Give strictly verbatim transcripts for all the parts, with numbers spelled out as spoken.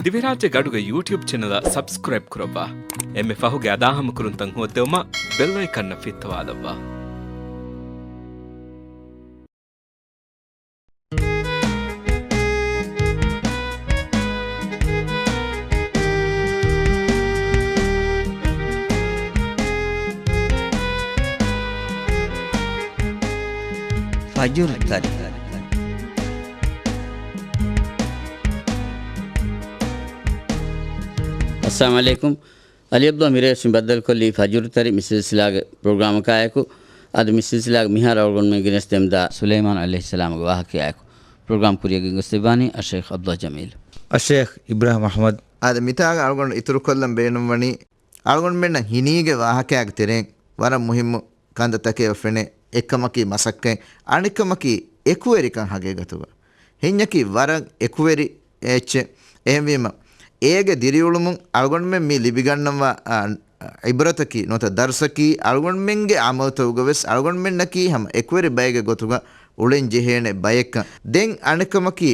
ދިވެހިރާއްޖޭގެ އަޑުގެ ޔޫޓިއުބް ޗެނަލަށް ސަބްސްކްރައިބް ކުރައްވާ. އެންމެ ފަހުގެ އަދާހަމަކުރުންތައް ހޯއްދެވުމަށް ބެލް އައިކަންއަށް ފިއްތަވާލައްވާ. ފަޖުރު ތަރި. އައްސަލާމު ޢަލައިކުމް. އަލީ ޢަބްދުﷲ މިރޭ ވެސް މި ބައްދަލުކޮށްލީ ފަޖުރު ތަރި މި ސިލްސިލާގެ ޕްރޮގްރާމަކާއެކު. އަދި މި ސިލްސިލާގެ މިހާރު އަޅުގަނޑުމެން ގެނެސްދެމުންދާ ސުލައިމާނު ޢަލައިހިއްސަލާމުގެ ވާހަކަޔާއެކު. ޕްރޮގްރާމް ކުރިއަށް ގެންގޮސްދެއްވާނީ އައްޝައިޚް ޢަބްދުﷲ ޖަމީލް. އައްޝައިޚް އިބްރާހިމް އަޙްމަދު. އާދެ، މިތާގަ އަޅުގަނޑު އިތުރުކޮށްލަން ބޭނުންވަނީ، އަޅުގަނޑުމެންނަށް ހިނީގެ ވާހަކައިގެ ތެރެއިން ވަރަށް މުހިއްމު ކަންތައްތަކެއް ފެނޭ. އެއްކަމަކީ މަސައްކަތް، އަނެއްކަމަކީ އެކުވެރިކަން. ހަގީގަތުގަ ހިންޏަކީ ވަރަށް އެކުވެރި އެއްޗެއް. އެހެންވީމަ، އޭގެ ދިރިއުޅުމުން އަޅުގަނޑުމެން މި ލިބިގަންނަވާ، އާ، ޢިބްރަތަކީ ނުވަތަ ދަރުސަކީ އަޅުގަނޑުމެންގެ ޢަމަލުތަކުގަ ވެސް އަޅުގަނޑުމެންނަކީ ހަމަ އެކުވެރި ބައެއްގެ ގޮތުގަ އުޅެން ޖެހޭނެ ބައެއްކަން. ދެން އަނެއްކަމަކީ،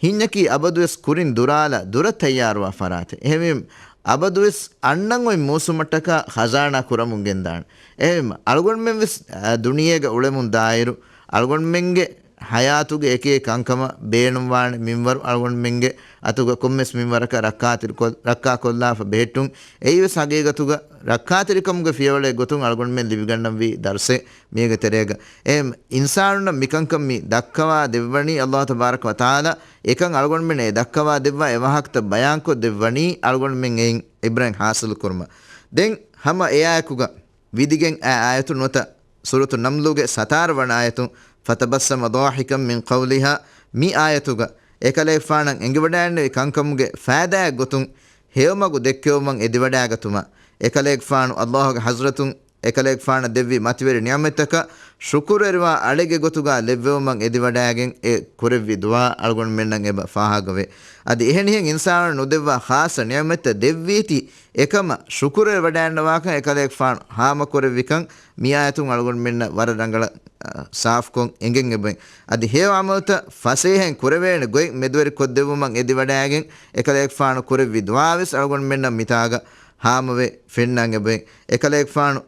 ހިންޏަކީ އަބަދުވެސް ކުރިން ދުރާލާ ދުރަށް ތައްޔާރުވާ ފަރާތެއް. އެހެންވީމަ، އަބަދުވެސް އަންނަން އޮތް މޫސުމަށްޓަކާ ޚަޒާނާ ކުރަމުން ގެންދާނެ. އެހެންވީމަ، އަޅުގަނޑުމެން ވެސް، އާ، ދުނިޔޭގަ އުޅެމުން ދާއިރު، އަޅުގަނޑުމެންގެ ޙަޔާތުގެ އެކި އެކި ކަންކަމަށް ބޭނުންވާނެ މިންވަރު އަޅުގަނޑުމެންގެ އަތުގަ ކޮންމެސް މިންވަރަކަށް ރައްކާތެރިކޮށް، ރައްކާކޮށްލާފަ ބެހެއްޓުން. އެއީވެސް ހަގީގަތުގަ ރައްކާތެރިކަމުގެ ފިޔަވަޅެއް ގޮތުން އަޅުގަނޑުމެން ލިބިގަންނަންވީ ދަރުސެއް މީގެ ތެރޭގަ. އެހެން އިންސާނުންނަށް މިކަންކަން މި ދައްކަވާ ދެއްވަނީ ﷲ ތަބާރަކަ ވަތަޢާލާ، އެކަން އަޅުގަނޑުމެން އެ ދައްކަވާ ދެއްވާ އެ ވާހަކަތައް ބަޔާންކޮށް ދެއްވަނީ އަޅުގަނޑުމެން އެއިން ޢިބްރަތް ޙާޞިލު ކުރުމަށް. ދެން ހަމަ އެއާއެކުގަ ވިދިގެން އައި އާޔަތު ނުވަތަ ސޫރަތު ނަމްލުގެ ސަތާރަ ވަނަ އާޔަތު، فَتَبَسَّمَ ضَاحِكًا مِنْ قَوْلِهَا، މި އާޔަތުގަ އެކަލޭގެފާނަށް އެނގިވަޑައިގެންނެވި ކަންކަމުގެ ފައިދާއެއް ގޮތުން ހެޔޮމަގު ދެއްކެވުމަށް އެދިވަޑައިގަތުމަށް، އެކަލޭގެފާނު ﷲ ގެ ޙަޟްރަތުން އެކަލޭގެފާނަށް ދެއްވި މަތިވެރި ނިޢުމަތްތަކަށް ޝުކުރުވެރިވާ އަޅެއްގެ ގޮތުގަ ލެއްވެވުމަށް އެދިވަޑައިގެން އެ ކުރެއްވި ދުޢާ އަޅުގަނޑުމެންނަށް އެބަ ފާހަގަވޭ. އަދި އެހެނިހެން އިންސާނުން ނުދެއްވާ ޚާއްޞަ ނިޢުމަތްތައް ދެއްވީތީ އެކަމަށް ޝުކުރުވެރިވަޑައިގަންނަވާކަން އެކަލޭގެފާނު ހާމަކުރެއްވިކަން މި އާޔަތުން އަޅުގަނޑުމެންނަށް ވަރަށް ރަނގަޅަށް، އަ، ސާފުކޮށް އެނގެން އެބައި. އަދި ހެޔޮ ޢަމަލުތައް ފަސޭހައިން ކުރެވޭނެ ގޮތް މެދުވެރިކޮށްދެއްވުމަށް އެދިވަޑައިގެން އެކަލޭގެފާނު ކުރެއްވި ދުޢާވެސް އަޅުގަނޑުމެންނަށް މިތާގަ ހާމަވެ ފެންނަން އެބައި. އެކަލޭގެފާނު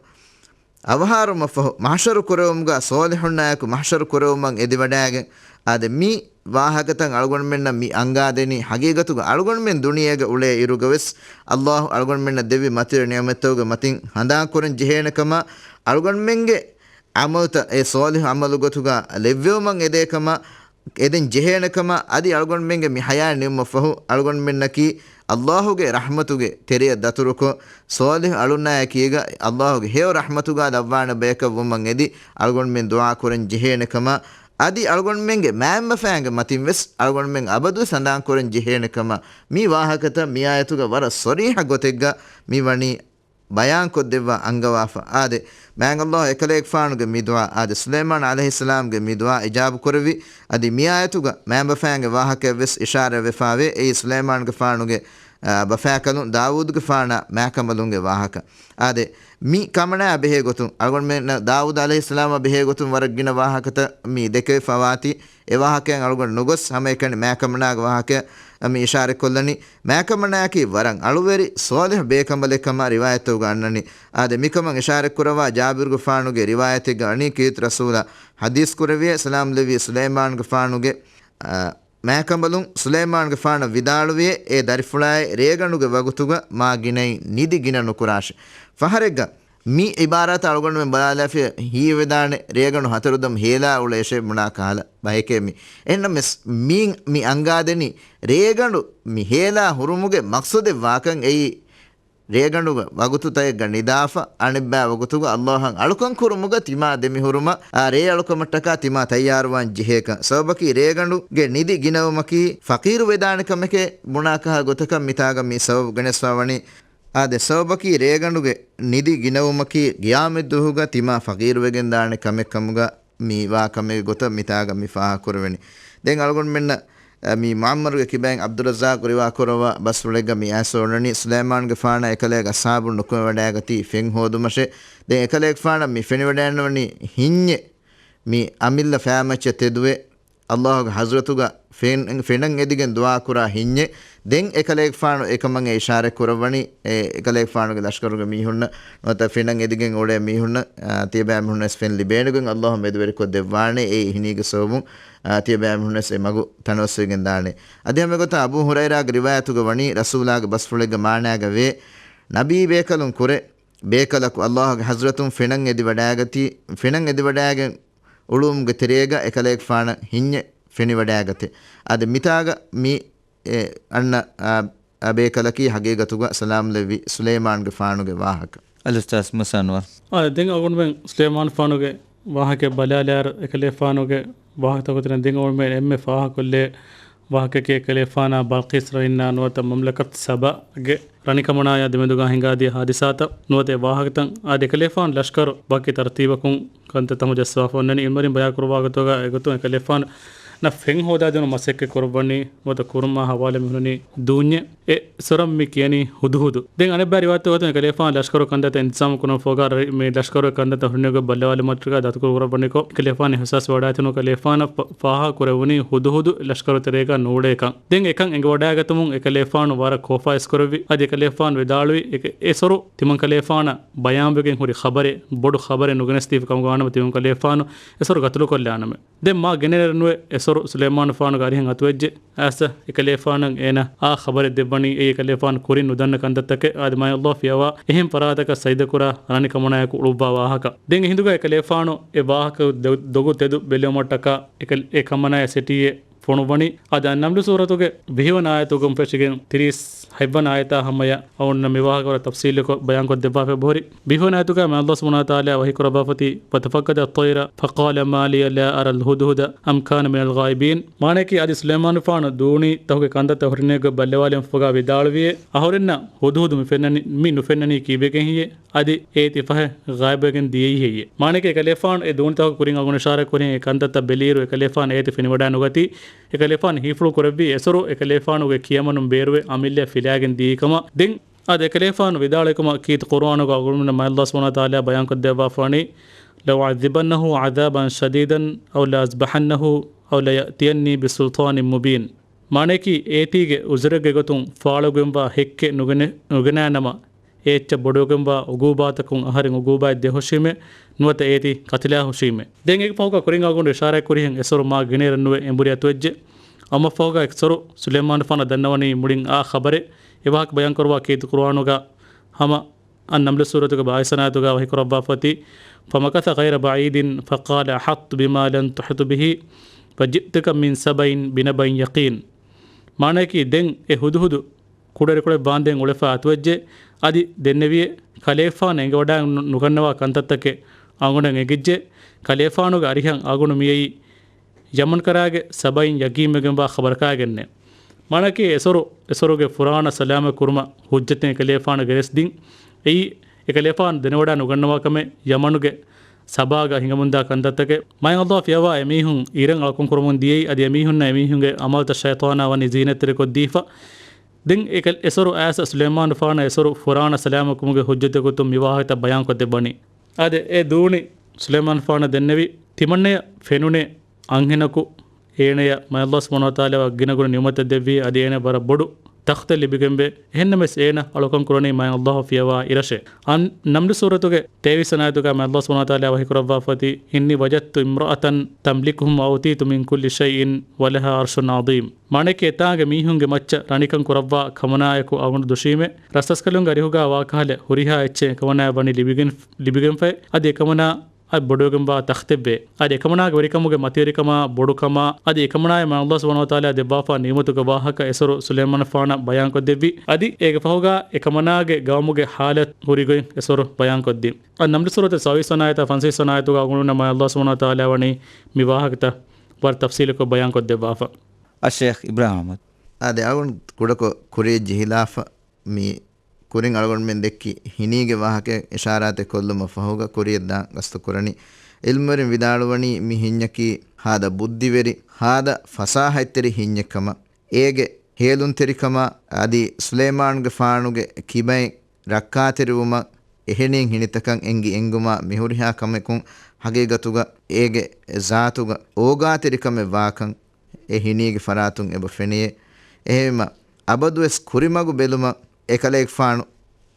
އަވަހާރަވުމަށްފަހު މަޙްޝަރު ކުރެވުމުގަ ޞާލިޙުންނާއެކު މަޙްޝަރު ކުރެވުމަށް އެދިވަޑައިގެން، އާދެ، މި ވާހަކަތައް އަޅުގަނޑުމެންނަށް މި އަންގާދެނީ ހަގީގަތުގަ އަޅުގަނޑުމެން ދުނިޔޭގަ އުޅޭ އިރުގަވެސް ﷲ އަޅުގަނޑުމެންނަށް ދެއްވި މަތިވެރި ނިޢުމަތްތަކުގެ މަތިން ހަނދާންކުރަން ޖެހޭނެ ކަމަށް، އަޅުގަނޑުމެންގެ ޢަމަލުތައް އެ ޞާލިޙު ޢަމަލު ގޮތުގަ ލެއްވެވުމަށް އެދޭ ކަމަށް، އެދެން ޖެހޭނެ ކަމަށް، އަދި އަޅުގަނޑުމެންގެ މި ޙަޔާތް ނިމުމަށްފަހު އަޅުގަނޑުމެންނަކީ ﷲ ގެ ރަޙްމަތުގެ ތެރެއަށް ދަތުރުކޮށް، ޞާލިޙު އަޅުންނާއެކީގަ ﷲ ގެ ހެޔޮ ރަޙްމަތުގަ ލައްވާނެ ބަޔަކަށް ވުމަށް އެދި، އަޅުގަނޑުމެން ދުޢާ ކުރަން ޖެހޭނެ ކަމަށް، އަދި އަޅުގަނޑުމެންގެ މައިންބަފައިންގެ މަތިން ވެސް އަޅުގަނޑުމެން އަބަދުވެސް ހަނދާންކުރަން ޖެހޭނެ ކަމަށް، މި ވާހަކަތައް މި އާޔަތުގަ ވަރަށް ޞަރީޙަ ގޮތެއްގަ މި ވަނީ ބަޔާންކޮށްދެއްވާ އަންގަވާފަ. އާދެ، މާތް ﷲ އެކަލޭގެފާނުގެ މި ދުޢާ، އާދެ، ސުލައިމާނު ޢަލައިހިއްސަލާމްގެ މި ދުޢާ އިޖާބު ކުރެއްވި. އަދި މި އާޔަތުގަ މައިންބަފައިންގެ ވާހަކައެއް ވެސް އިޝާރާތް ވެފާވޭ. އެއީ ސުލައިމާނުގެފާނުގެ، އާ، ބަފާކަލުން ދާވޫދުގެފާނާ މާކަނބަލުންގެ ވާހަކަ. އާދެ، މި ކަމަނާ ބެހޭ ގޮތުން، އަޅުގަނޑުމެންނަށް ދާވޫދު ޢަލައިހިއްސަލާމާ ބެހޭ ގޮތުން ވަރަށް ގިނަ ވާހަކަތައް މި ދެކެވިފަވާތީ. އެ ވާހަކައިން އަޅުގަނޑު ނުގޮސް، ހަމައެކަނި މާކަމަނާގެ ވާހަކަ މި އިޝާރަތްކޮށްލަނީ. މާކަމަނާއަކީ ވަރަށް އަޅުވެރި ޞާލިޙު ބޭކަނބަލެއް ކަމަށް ރިވާޔަތްތަކުގަ އަންނަނީ. އާދެ، މިކަމަށް އިޝާރަތްކުރައްވާ ޖާބިރުގެފާނުގެ ރިވާޔަތެއްގަ އަނީ ކީރިތި ރަސޫލާ ޙަދީޘް ކުރެއްވިއޭ، ސަލާމް ލެއްވި ސުލައިމާނުގެފާނުގެ، އާ، މާކަނބަލުން ސުލައިމާނުގެފާނަށް ވިދާޅުވިއޭ، އޭ ދަރިފުޅާއޭ، ރޭގަނޑުގެ ވަގުތުގަ މާ ގިނައިން ނިދި ގިނަ ނުކުރާށޭ. ފަހަރެއްގަ މި ޢިބާރާތަށް އަޅުގަނޑުމެން ބަލާލާފިޔަ ހީވެދާނެ، ރޭގަނޑު ހަތަރު ދަމު ހޭލާ އުޅޭށޭ ބުނާ ކަހަލަ ބަހެކޭ މި. އެހެންނަމަވެސް މި، މި އަންގާދެނީ ރޭގަނޑު މި ހޭލާ ހުރުމުގެ މަޤްޞަދެއް ވާކަން. އެއީ ރޭގަނޑުގެ ވަގުތުތަކެއްގަ ނިދާފަ، އަނެއްބައި ވަގުތުގަ ﷲ އަށް އަޅުކަން ކުރުމުގަ ތިމާ ދެމިހުރުމަށް، އާ، ރޭ އަޅުކަމަށްޓަކާ ތިމާ ތައްޔާރުވާން ޖެހޭކަން. ސަބަބަކީ ރޭގަނޑުގެ ނިދި ގިނަވުމަކީ ފަޤީރު ވެދާނެ ކަމެކޭ ބުނާ ކަހަލަ ގޮތަކަށް މިތާގަ މި ސަބަބު ގެނެސްފަ ވަނީ. އާދެ، ސަބަބަކީ ރޭގަނޑުގެ ނިދި ގިނަވުމަކީ ޤިޔާމަތްދުވަހުގަ ތިމާ ފަޤީރުވެގެންދާނެ ކަމެއް ކަމުގަ މި ވާ ކަމެއް ގޮތަށް މިތާގަ މި ފާހަގަކުރެވެނީ. ދެން އަޅުގަނޑުމެންނަށް، އަ، މި މުޢައްމަރުގެ ކިބައިން ޢަބްދުއްރައްޒާޤު ރިވާކުރައްވާ ބަސްފުޅެއްގަ މި އައިސް އޮންނަނީ، ސުލައިމާނުގެފާނާ އެކަލޭގެ އަޞްޙާބުން ނުކުމެވަޑައިގަތީ ފެން ހޯދުމަށޭ. ދެން އެކަލޭގެފާނަށް މި ފެނިވަޑައިގަންނަވަނީ ހިންޏެއް މި އަމިއްލަ ފައިމައްޗަށް ތެދުވެ، ﷲ ގެ ޙަޟްރަތުގަ ފެން، ފެނަށް އެދިގެން ދުޢާ ކުރާ ހިންޏެއް. ދެން އެކަލޭގެފާނު އެކަމަށް އެ އިޝާރަތް ކުރައްވަނީ، އެ، އެކަލޭގެފާނުގެ ލަޝްކަރުގެ މީހުންނަށް ނުވަތަ ފެނަށް އެދިގެން އުޅޭ މީހުންނަށް، އާ، ތިޔަބައިމީހުންނަށް ވެސް ފެން ލިބޭނެގޮތް ﷲ މެދުވެރިކޮށް ދެއްވާނެ. އެ ހިނީގެ ސަބަބުން، އާ، ތިޔަބައިމީހުންނަށް ވެސް އެ މަގު ތަނަވަސްވެގެން ދާނެ. އަދި ހަމަ ގޮތަށް އަބޫ ހުރައިރާގެ ރިވާޔަތުގަ ވަނީ، ރަސޫލާގެ ބަސްފުޅެއްގެ މާނާގަ ވޭ، ނަބީ ބޭކަލުން ކުރެ ބޭކަލަކު ﷲ ގެ ޙަޟްރަތުން ފެނަށް އެދިވަޑައިގަތީ، ފެނަށް އެދިވަޑައިގެން އުޅުވުމުގެ ތެރޭގަ އެކަލޭގެފާނަށް ހިންޏެއް ފެނިވަޑައިގަތޭ. އަދި މިތާގަ މި، އެ، އަންނަ، އާ، އާ، ބޭކަލަކީ ހަގީގަތުގަ ސަލާމް ލެއްވި ސުލައިމާންގެފާނުގެ ވާހަކަ. އަލްއުސްތާޛް މުސާ އަންވަރު. އާ، ދެން އަޅުގަނޑުމެން ސުލައިމާންފާނުގެ ވާހަކަ ބަލާލާއިރު، އެކަލޭފާނުގެ ވާހަކަތަކުގެ ތެރެއިން ދެން އަޅުގަނޑުމެން އެންމެ ފާހަގަކޮށްލޭ ވާހަކައަކީ އެކަލޭފާނާ ބަލްޤީސް ރައީންނާ ނުވަތަ މަމްލަކަތު ސަބާގެ ރަނިކަމަނާޔާ ދެމެދުގަ ހިނގާދިޔަ ހާދިސާތައް ނުވަތަ އެ ވާހަކަތައް. އަދި އެކަލޭފާނު ލަޝްކަރު ވަކި ތަރުތީބަކުން ކަންތައްތައް ހަމަޖައްސާފަ އޮންނަނީ. އިލްމުވެރިން ބަޔާން ކުރައްވާ ގޮތުގަ އެގޮތުން އެކަލޭފާނަށް ފެން ހޯދާދިނުމަށް މަސައްކަތް ކުރައްވަނީ ނުވަތަ ކުރުމާ ހަވާލު މިހުންނަނީ ދޫންޏެއް. އެ ސޮރަށް މި ކިޔަނީ ހުދުހުދު. ދެން އަނެއްބައި ރިވާޔަތުގެ ގޮތުން އެކަލޭފާނު ލަޝްކަރު ކަންތައްތައް އިންތިޒާމު ކުރުމަށް ފަހުގަ ރަ-، މި ލަޝްކަރުގެ ކަންތައްތައް ހުރިނެގޮތް ބައްލަވާލުމަށްޓަކާ ދަތުކުރު ކުރައްވަނިކޮށް، އެކަލޭފާނު އިހުސާސް ވަޑާއިތުނު އެކަލޭފާނަށް ފަ-، ފާހަގަ ކުރެވުނީ ހުދުހުދު ލަޝްކަރު ތެރޭގަ ނޫޅޭކަން. ދެން އެކަން އެނގިވަޑާގަތުމުން އެކަލޭފާނު ވަރަށް ކޯފާ އިސްކުރެއްވި. އަދި އެކަލޭފާނު ވިދާޅުވި އެ-، އެ ސޮރު ތިމަން ކަލޭފާނަށް ބަޔާންވެގެން ހުރި ޚަބަރެއް، ބޮޑު ޚަބަރެއް ނުގެނެސްދީފަ ކަމުގަ ވާނަމަ ތިމަން ކަލޭފާނު އެ ސޮރު ގަތުލުކޮށްލާނަމޭ. ދެން މާ ގިނައިރުންނުވެ އެ ސޮރު ސުލައިމާނުފާނުގެ އަރިހަށް އަތުވެއްޖެ. އައިސް އެކަލޭފާނަށް އޭނަ އާ ޚަބަރެއް ދެއްވަނީ އެއީ އެކަލޭފާނު ކުރިން ނުދަންނަ ކަންތައްތަކެއް. އަދި މާތް ﷲ ފިޔަވާ އެހެން ފަރާތަކަށް ސަޖިދަކުރާ ރަނިކަމަނާޔަކު އުޅުއްވާ ވާހަކަ. ދެން އެހިނދުގަ އެކަލޭފާނު އެ ވާހަކަ ދޮ-، ދޮގު ތެދު ބެލެވުމަށްޓަކާ އެކަ-، އެ ކަމަނާޔަށް ސިޓީއެއް ފޮނުއްވަނީ. އަދި އައްނަމްލު ސޫރަތުގެ ވިހިވަނަ އާޔަތުގަ ފެށިގެން ތިރީސް ހަތްވަނަ އާޔަތާ ހަމަޔަށް އަޅުގަނޑުމެން މި ވާހަކަ ވަރަށް ތަފްސީލުކޮށް ބަޔާންކޮށްދެއްވާފަ އެބަހުރި. ވިހިވަނަ އާޔަތުގަ މާތް ﷲ ސުބްޙާނަހޫ ވަތަޢާލާ ވަޙީކުރައްވާފަތި، "فتفقد الطير فقال ما لي لا أرى الهدهد أم كان من الغائبين." މާނައަކީ އަދި ސުލައިމާނުފާނު ދޫނި ތަކުގެ ކަންތައްތައް ހުރިނެގޮތް ބައްލަވާލުމަށްފަހުގަ ވިދާޅުވިއޭ، އަހުރެންނަށް ހުދުހުދު މި ފެންނަނީ، މި ނުފެންނަނީ ކީއްވެގެން ހެއްޔޭ؟ އަދި އޭތި ފަހެ ޣާއިބުވެގެން ދިޔައީ ހެއްޔޭ؟ މާނައަކީ އެކަލޭފާނު އެ ދޫނިތަކު ކުރިން އަޅުގަނޑު އިޝާރާތް ކުރިހެން އެ ކަންތައްތައް ބެލިއިރު އެކަލޭފާނު އޭތި ފެނިވަޑައި ނުގަތީ. އެކަލޭފާނު ހީފުޅު ކުރެއްވީ އެސޮރު އެކަލޭފާނުގެ ކިޔަމަނުން ބޭރުވެ އަމިއްލައަށް ފިލާގެން ދިޔައީ ކަމަށް. ދެން އަދި އެކަލޭފާނު ވިދާޅުވި ކަމަށް ކީރިތި ޤުރުއާނުގަ އަޅުގަނޑުމެންނަށް މާތް ﷲ ސުބްޙާނަހޫ ވަތަޢާލާ ބަޔާންކޮށްދެއްވާފަވަނީ، "لأعذبنه عذابا شديدا أو لأذبحنه أو ليأتيني بسلطان مبين." މާނައަކީ އޭތީގެ އުޒުރެއްގެ ގޮތުން ފާޅުވެގެންވާ ހެއްކެއް ނުގެނެ-، ނުގެނާނަމަ، އެ އެއްޗަށް ބޮޑުވެގެންވާ އުގޫބާތަކުން އަހަރެން އުގޫބާތް ދެހުށީމޭ، ނުވަތަ އޭތި ކަތިލާ ހުށީމޭ. ދެން އޭގެ ފަހުގަ ކުރިން އަޅުގަނޑު އިޝާރާތް ކުރިހެން އެސޮރު މާ ގިނައިރުންނުވެ އެނބުރި އަތުވެއްޖެ. އަމަ ފަހުގަ އެސޮރު ސުލައިމާނުފާނަށް ދަންނަވަނީ މުޅިން އާ ޚަބަރެއް. އެ ވާހަކަ ބަޔާންކުރައްވާ ކީރިތި ޤުރުއާނުގަ ހަމަ އައްނަމްލު ސޫރަތުގެ ބާވީސް ވަނަ އާޔަތުގަ ވަޙީކުރައްވާފަތި، "فمكث غير بعيد فقال أحطت بما لم تحط به وجئتك من سبإ بنبإ يقين." މާނައަކީ ދެން އެ ހުދުހުދު ކުޑަރިކުޅެއް ވާންދެން އުޅެފަ އަތުވެއްޖެ. އަދި ދެންނެވިއޭ، ކަލޭފާނު އެނގިވަޑައި ނު-، ނުގަންނަވާ ކަންތައްތަކެއް އަޅުގަނޑަށް އެނގިއްޖެ. ކަލޭފާނުގެ އަރިހަށް އަޅުގަނޑު މިއައީ ޔަމަން ކަރާގެ ސަބައިން ޔަޤީންވެގެންވާ ޚަބަރަކާގެންނޭ. މާނައަކީ އެސޮރު، އެސޮރުގެ ފުރާނަ ސަލާމަތް ކުރުމަށް ހުއްޖަތެއް އެކަލޭފާނު ގެނެސްދިން. އެއީ، އެކަލޭފާނު ދެނެވަޑައި ނުގަންނަވާ ކަމެއް ޔަމަނުގެ ސަބާގަ ހިނގަމުންދާ ކަންތައްތަކެއް. މާތް ﷲ ފިޔަވާ އެމީހުން އިރަށް އަޅުކަން ކުރަމުން ދިޔައީ، އަދި އެމީހުންނަށް އެމީހުންގެ އަމަލުތައް ޝައިޠާނާ ވަނީ ޒީނަތްތެރިކޮށްދީފަ. ދެން އެކަ-، އެސޮރު އައިސް ސުލައިމާނުފާނަށް އެސޮރު ފުރާނަ ސަލާމަތް ކުރުމުގެ ހުއްޖަތެއް ގޮތުން މި ވާހަކަތައް ބަޔާންކޮށްދެއްވަނީ. އާދެ، އެ ދޫނި ސުލައިމާނުފާނަށް ދެންނެވި ތިމަންނަޔަށް ފެނުނޭ އަންހެނަކު އޭނަޔަށް މާތް ﷲ ސުބްޙާނަހޫ ވަތަޢާލާ ވަރަށް ގިނަ ގުނަ ނިޢުމަތެއް ދެއްވީ، އަދި އޭނަ ވަރަށް ބޮޑު ތަޚްތެއް ލިބިގެންވޭ. އެހެންނަމަވެސް އޭނަ އަޅުކަން ކުރަނީ މާތް ﷲ ފިޔަވާ އިރަށޭ. އަން-، ނަމްލު ސޫރަތުގެ ތޭވީސް ވަނަ އާޔަތުގަ މާތް ﷲ ސުބްޙާނަހޫ ވަތަޢާލާ ވަޙީކުރައްވާފަތި، "إني وجدت امرأة تملكهم وأوتيت من كل شيء ولها عرش عظيم." މާނައަކީ އެތާނގެ މީހުންގެ މައްޗަށް ރަނިކަން ކުރައްވާ ކަމަނާޔަކު އަޅުގަނޑު ދުށީމޭ. ރަސްރަސްކަލުންގެ އަރިހުގަ ވާކަހަލަ ހުރިހާ އެއްޗެއް އެކަމަނާޔަށް ވަނީ ލިބިގެން، ލިބިގެންފައި. އަދި އެކަމަނާ އަށް ބޮޑުވެގެންވާ ތަޚްތެއްވޭ. އަދި އެކަމަނާގެ ވެރިކަމުގެ މަތިވެރިކަމާ، ބޮޑުކަމާ، އަދި އެކަމަނާޔަށް މާތް ﷲ ސުބްޙާނަހޫ ވަތަޢާލާ ދެއްވާފާ ނިޢުމަތުގެ ވާހަކަ އެސޮރު ސުލައިމާނުފާނަށް ބަޔާންކޮށްދެއްވި. އަދި އޭގެ ފަހުގަ އެކަމަނާގެ ގައުމުގެ ޙާލަތު ހުރިގޮތް އެސޮރު ބަޔާންކޮށްދިން. އައްނަމްލު ސޫރަތުގެ ސައްބީސް ވަނަ އާޔަތާ ފަންސަވީސް ވަނަ އާޔަތުގަ އަޅުގަނޑުމެންނަށް މާތް ﷲ ސުބްޙާނަހޫ ވަތަޢާލާ ވަނީ މި ވާހަކަތައް ވަރަށް ތަފްސީލުކޮށް ބަޔާންކޮށްދެއްވާފަ. އައްޝައިޚް އިބްރާހިމް އަޙްމަދު. އާދެ، އަޅުގަނޑު ކުޑަކޮށް ކުރިޔަށް ޖެހިލާފަ. މި ކުރިން އަޅުގަނޑުމެން ދެއްކި ހިނީގެ ވާހަކަ އިޝާރާތެއް ކޮށްލުމަށް ފަހުގަ ކުރިޔަށް ދާން ގަސްތު ކުރަނީ. ޢިލްމުވެރިން ވިދާޅުވަނީ މި ހިންޏަކީ ހާދަ ބުއްދިވެރި، ހާދަ ފަސާހަތްތެރި ހިންޏެއް ކަމަށް. އޭގެ ހޭލުންތެރިކަމާ އަދި ސުލައިމާނުގެފާނުގެ ކިބައިން ރައްކާތެރިވުމަށް އެހެނީން ހިނިތަކަށް އެނގި އެނގުމާ މިހުރިހާ ކަމަކުން ހަގީގަތުގަ އޭގެ ޒާތުގަ އޯގާތެރިކަމެއް ވާކަން އެ ހިނީގެ ފަރާތުން އެބަ ފެނިއޭ. އެހެންވީމަ، އަބަދުވެސް ކުރިމަގު ބެލުމަށް އެކަލޭގެފާނު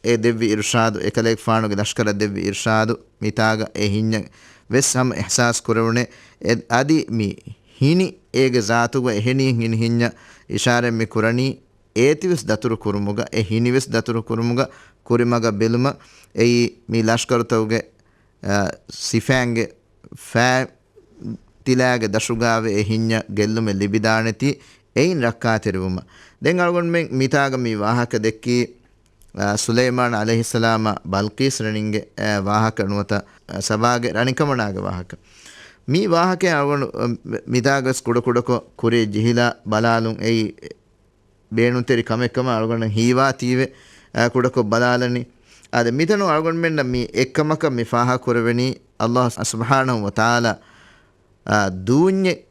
އެ ދެއްވި އިރުޝާދު، އެކަލޭގެފާނުގެ ލަޝްކަރަށް ދެއްވި އިރުޝާދު މިތާގަ އެ ހިންޏަށް ވެސް ހަމަ އިޙްސާސް ކުރެވުނޭ. އެ، އަދި މި ހިނި އޭގެ ޒާތުގަ އެހެނީ ހިނި ހިންޏަށް އިޝާރަތް މި ކުރަނީ، އޭތިވެސް ދަތުރު ކުރުމުގަ، އެ ހިނިވެސް ދަތުރު ކުރުމުގަ ކުރިމަގަށް ބެލުމަށް އެއީ މި ލަޝްކަރުތަކުގެ، އަ، ސިފައިންގެ ފައިތިލާގެ ދަށުގާވެ އެ ހިންޏަށް ގެއްލުމެއް ލިބިދާނެތީ އެއިން ރައްކާތެރިވުމަށް. ދެން އަޅުގަނޑުމެން މިތާގަ މި ވާހަކަ ދެއްކީ، އަ، ސުލައިމާން ޢަލައިހިއްސަލާމާ ބަލްޤީސް ރަނިންގެ، އަ، ވާހަކަ ނުވަތަ، އަ، ސަބާގެ ރަނިކަމަނާގެ ވާހަކަ. މި ވާހަކައިން އަޅުގަނޑު، އަ، މި-، މިތާގަވެސް ކުޑަކުޑަކޮށް ކުރިޔަށް ޖެހިލާ ބަލާލުން އެއީ ބޭނުންތެރި ކަމެއްކަމަށް އަޅުގަނޑަށް ހީވާތީވެ، އަ، ކުޑަކޮށް ބަލާލަނީ. އާދެ، މިތަނުން އަޅުގަނޑުމެންނަށް މި އެއްކަމަކަށް މި ފާހަގަކުރެވެނީ، އައްލާހު ސުބްޙާނަހު ވަތަޢާލާ، އާ، ދޫންޏެއް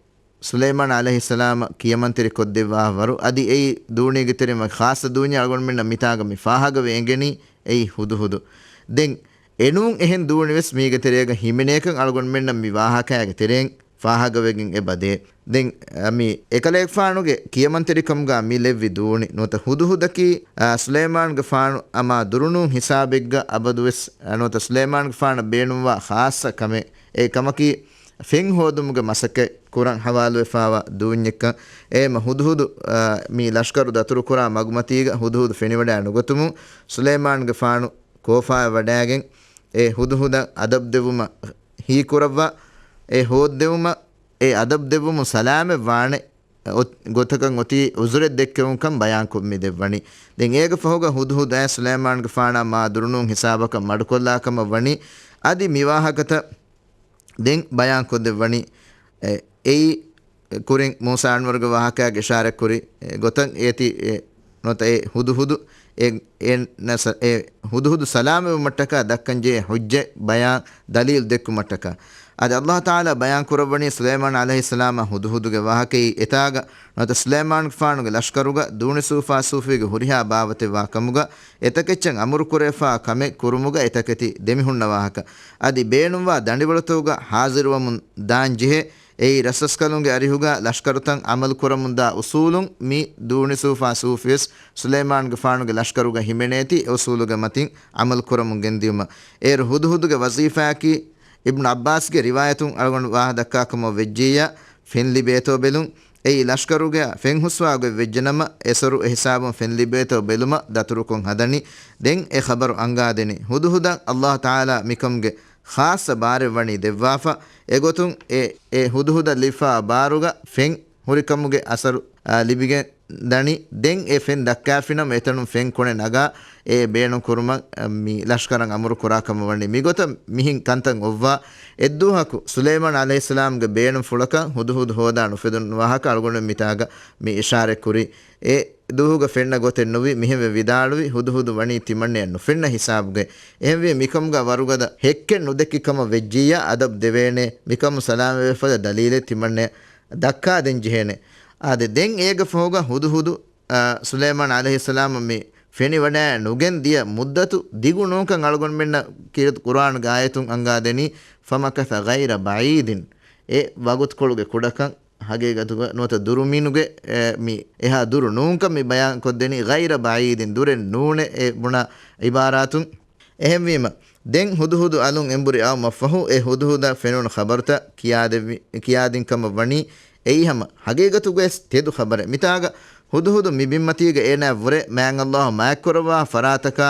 ސުލައިމާން ޢަލައިހިއްސަލާމަށް ކިޔަމަންތެރިކޮށްދެއްވާ ވަރު، އަދި އެއީ ދޫނީގެ ތެރެއިން ވަކި ޚާއްޞަ ދޫންޏެއް އަޅުގަނޑުމެންނަށް މިތާގަ މި ފާހަގަވެ އެނގެނީ އެއީ ހުދުހުދު. ދެން އެނޫން އެހެން ދޫނިވެސް މީގެ ތެރޭގަ ހިމެނޭކަން އަޅުގަނޑުމެންނަށް މި ވާހަކައިގެ ތެރެއިން ފާހަގަވެގެން އެބަދޭ. ދެން، އަ، މި އެކަލޭގެފާނުގެ ކިޔަމަންތެރިކަމުގަ މި ލެއްވި ދޫނި ނުވަތަ ހުދުހުދަކީ، އަ، ސުލައިމާންގެފާނު އަމާ ދުރުނޫން ހިސާބެއްގަ އަބަދުވެސް، އަ، ނުވަތަ ސުލައިމާންގެފާނަށް ބޭނުންވާ ޚާއްޞަ ކަމެއް. އެ ކަމަކީ ފެން ހޯދުމުގެ މަސައްކަތް ކުރަން ހަވާލުވެފާވާ ދޫންޏެއްކަން. އެހެންވީމަ ހުދުހުދު، އަ، މި ލަޝްކަރު ދަތުރުކުރާ މަގުމަތީގަ ހުދުހުދު ފެނިވަޑައި ނުގަތުމުން ސުލައިމާންގެފާނު ކޯފާއަށް ވަޑައިގެން އެ ހުދުހުދަށް އަދަބު ދެއްވުމަށް ހީކުރައްވާ، އެ ހޯއްދެވުމަށް އެ އަދަބު ދެއްވުމުން ސަލާމަތްވާނެ އޮތް-، ގޮތަކަށް އޮތީ އުޒުރެއް ދެއްކެވުންކަން ބަޔާންކޮށް މި ދެއްވަނީ. ދެން އޭގެ ފަހުގަ ހުދުހުދު އާ ސުލައިމާންގެފާނާ މާ ދުރުނޫން ހިސާބަކަށް މަޑުކޮށްލާ ކަމަށް ވަނީ. އަދި މި ވާހަކަތައް ދެން ބަޔާންކޮށްދެއްވަނީ. އެ، އެއީ ކުރިން މޫސާ އަންވަރުގެ ވާހަކައިގަ އިޝާރަތްކުރި، އެ، ގޮތަށް އޭތި، އެ، ނުވަތަ އެ ހުދުހުދު އެ، އެ ނަސަ-، އެ ހުދުހުދު ސަލާމަތްވުމަށްޓަކާ ދައްކަންޖެހޭ ޙުއްޖަތް ބަޔާން ދަލީލު ދެއްކުމަށްޓަކާ. އަދި އައްލާހު ތަޢާލާ ބަޔާން ކުރައްވަނީ ސުލައިމާން ޢަލައިހިއްސަލާމާ ހުދުހުދުގެ ވާހަކައީ އެތާގަ ނުވަތަ ސުލައިމާންގެފާނުގެ ލަޝްކަރުގަ ދޫނި ސޫފާ ސޫފީގެ ހުރިހާ ބާވަތެއް ވާ ކަމުގަ އެތަކެއްޗަށް އަމުރު ކުރެވިފާ ކަމެއް ކުރުމުގަ އެތަކެތި ދެމިހުންނަ ވާހަކަ. އަދި ބޭނުންވާ ދަނޑިވަޅުތަކުގަ ހާޒިރުވަމުން ދާން ޖެހޭ. އެއީ ރަސްރަސްކަލުންގެ އަރިހުގަ ލަޝްކަރުތައް އަމަލު ކުރަމުންދާ އުސޫލުން މި ދޫނި ސޫފާ ސޫފިވެސް ސުލައިމާންގެފާނުގެ ލަޝްކަރުގަ ހިމެނޭތީ އެ އުސޫލުގެ މަތިން އަމަލު ކުރަމުން ގެންދިޔުމަށް. އޭރު ހުދުހުދުގެ ވަޒީފާއަކީ އިބްނު ޢައްބާސްގެ ރިވާޔަތުން އަޅުގަނޑު ވާހަ ދައްކާ ކަމަށް ވެއްޖިއްޔާ ފެން ލިބޭތޯ ބެލުން. އެއީ ލަޝްކަރުގެ ފެން ހުސްވާ ގޮތް ވެއްޖެނަމަ އެސޮރު އެހިސާބުން ފެން ލިބޭތޯ ބެލުމަށް ދަތުރުކޮށް ހަދަނީ. ދެން އެ ޚަބަރު އަންގާދެނީ. ހުދުހުދަށް އައްލާހު ތަޢާލާ މިކަމުގެ ޚާއްޞަ ބާރެއް ވަނީ ދެއްވާފަ. އެގޮތުން އެ، އެ ހުދުހުދަށް ލިބިފާ ބާރުގަ ފެން ހުރިކަމުގެ އަސަރު، އާ، ލިބިގެން ދަނީ. ދެން އެ ފެން ދައްކާފިނަމަ އެތަނުން ފެން ކޮނެ ނަގާ އެ ބޭނުން ކުރުމަށް، އަ، މި ލަޝްކަރަށް އަމުރު ކުރާ ކަމަށް ވަނީ. މިގޮތަށް މިހިން ކަންތައް އޮއްވާ އެއްދުވަހަކު ސުލައިމާން ޢަލައިހިއްސަލާމްގެ ބޭނުންފުޅަކަށް ހުދުހުދު ހޯދާ ނުފެދުނު ވާހަކަ އަޅުގަނޑު މިތާގަ މި އިޝާރަތް ކުރީ. އެ ދުވަހުގަ ފެންނަ ގޮތެއް ނުވި މިހެންވެ ވިދާޅުވި ހުދުހުދު ވަނީ ތިމަންނަޔަށް ނުފެންނަ ހިސާބުގައި. އެހެންވީ މިކަމުގަ ވަރުގަދަ ހެއްކެއް ނުދެއްކި ކަމަށް ވެއްޖިއްޔާ އަދަބު ދެވޭނެ. މިކަމުން ސަލާމަތްވެފަދަ ދަލީލެއް ތިމަންނަޔަށް ދައްކާ ދޭން ޖެހޭނެ. އާދެ، ދެން އޭގެ ފަހުގަ ހުދުހުދު، އާ، ސުލައިމާން ޢަލައިހިއްސަލާމަށް މި ފެނިވަޑައި ނުގެން ދިޔަ މުއްދަތު ދިގު ނޫންކަން އަޅުގަނޑުމެންނަށް ކީރިތި ޤުރުއާނުގެ އާޔަތުން އަންގާދެނީ، ފަމަކަޘަ ޣައިރަ ބަޢީދިން. އެ ވަގުތުކޮޅުގެ ކުޑަކަން ހަގީގަތުގަ ނުވަތަ ދުރުމިނުގެ، އެ، މި އެހާ ދުރު ނޫންކަން މި ބަޔާންކޮށްދެނީ، ޣައިރަ ބަޢީދިން، ދުރެއް ނޫނޭ އެ ބުނާ ޢިބާރާތުން. އެހެންވީމަ، ދެން ހުދުހުދު އަލުން އެނބުރި އައުމަށްފަހު، އެ ހުދުހުދަށް ފެނުނު ޚަބަރުތައް ކިޔާދެއްވި-، ކިޔާދިން ކަމަށް ވަނީ، އެއީ ހަމަ ހަގީގަތުގައި ތެދު ޚަބަރެއް. މިތާގަ ހުދުހުދު މި ބިންމަތީގަ އޭނާ ވުރެ މާތް އައްލާހު މާތްކުރައްވާ ފަރާތަކާ،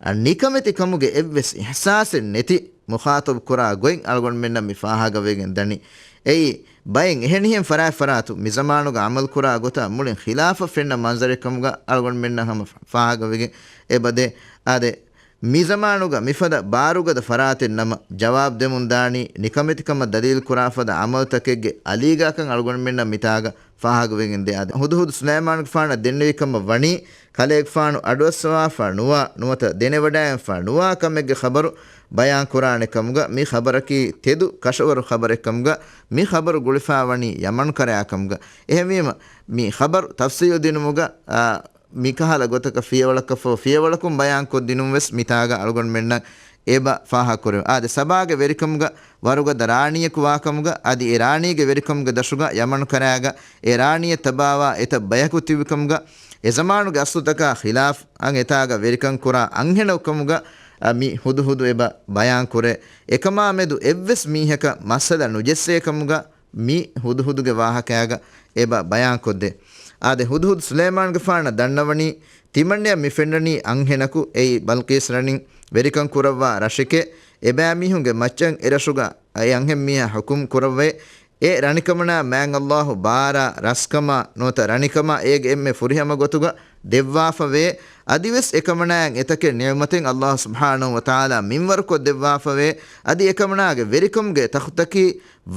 އަ، ނިކަމެތި ކަމުގެ އެއްވެސް އިޙްސާސެއް ނެތި މުޚާޠަބު ކުރާ ގޮތް އަޅުގަނޑުމެންނަށް މި ފާހަގަވެގެން ދަނީ. އެއީ، ބައެއް އެހެނިހެން ފަރާތް ފަރާތު މި ޒަމާނުގަ ޢަމަލު ކުރާ ގޮތާ މުޅިން ޚިލާފަށް ފެންނަ މަންޒަރެއް ކަމުގަ އަޅުގަނޑުމެންނަށް ހަމަ ފާހަގަވެގެން އެބަދޭ. އާދެ، މި ޒަމާނުގަ މިފަދަ ބާރުގަދަ ފަރާތެއް ނަމަ، ޖަވާބު ދެމުން ދާނީ، ނިކަމެތިކަމަށް ދަލީލު ކުރާފަދަ ޢަމަލުތަކެއްގެ އަލީގާކަން އަޅުގަނޑުމެންނަށް މިތާގަ ފާހަގަވެގެން ދޭ. އާދެ، ހުދުހުދު ސުލައިމާނުގެފާނަށް ދެންނެވި ކަމަށް ވަނީ، ކަލޭގެފާނު އަޑުއައްސަވާފަ ނުވާ، ނުވަތަ ދެނެވަޑައިގެންފަ ނުވާ ކަމެއްގެ ޚަބަރު ބަޔާން ކުރާނެ ކަމުގަ، މި ޚަބަރަކީ ތެދު ކަށަވަރު ޚަބަރެއް ކަމުގަ، މި ޚަބަރު ގުޅިފަ ވަނީ ޔަމަން ކަރަޔާ ކަމުގަ. އެހެންވީމަ، މި ޚަބަރު ތަފްސީލު ދިނުމުގަ، އާ، މިކަހަލަ ގޮތަކަށް ފިޔަވަޅަކަށްފަހު ފިޔަވަޅަކުން ބަޔާންކޮށްދިނުން ވެސް މިތާގަ އަޅުގަނޑުމެންނަށް އެބަ ފާހަގަކުރެވެ. އާދެ، ސަބާގެ ވެރިކަމުގަ ވަރުގަދަ ރާނީއަކު ވާކަމުގަ، އަދި އެ ރާނީގެ ވެރިކަމުގެ ދަށުގަ ޔަމަނު ކަރާގަ އެ ރާނީއަށް ތަބާވާ އެތައް ބަޔަކު ތިބިކަމުގަ، އެ ޒަމާނުގެ އަސްލުތަކާ ޚިލާފަށް އެތާގަ ވެރިކަން ކުރާ އަންހެނަކު ކަމުގަ، އަ، މި ހުދުހުދު އެބަ ބަޔާން ކުރޭ. އެކަމާ މެދު އެއްވެސް މީހަކަށް މައްސަލަ ނުޖެއްސޭ ކަމުގަ، މި ހުދުހުދުގެ ވާހަކައިގަ އެބަ ބަޔާންކޮށްދޭ. އާދެ، ހުދުހުދު ސުލައިމާންގެފާނަށް ދަންނަވަނީ، ތިމަންނަޔަށް މި ފެންނަނީ އަންހެނަކު، އެއީ ބަލްޤީސް ރަނިން ވެރިކަން ކުރައްވާ ރަށެކޭ. އެބައިމީހުންގެ މައްޗަށް އެ ރަށުގަ އެ އަންހެން މީހާ ޙުކުމް ކުރައްވައޭ. އެ ރަނިކަމަނާ މާތް ﷲ ބާރާ ރަސްކަމާ ނުވަތަ ރަނިކަމާ އޭގެ އެންމެ ފުރިހަމަ ގޮތުގަ ދެއްވާފަވޭ. އަދިވެސް އެކަމަނާއަށް އެތަކެއް ނިޢުމަތެއް ﷲ ސުބްޙާނަހޫ ވަތަޢާލާ މިންވަރުކޮށް ދެއްވާފަވޭ. އަދި އެކަމަނާގެ ވެރިކަމުގެ ތަޚުތަކީ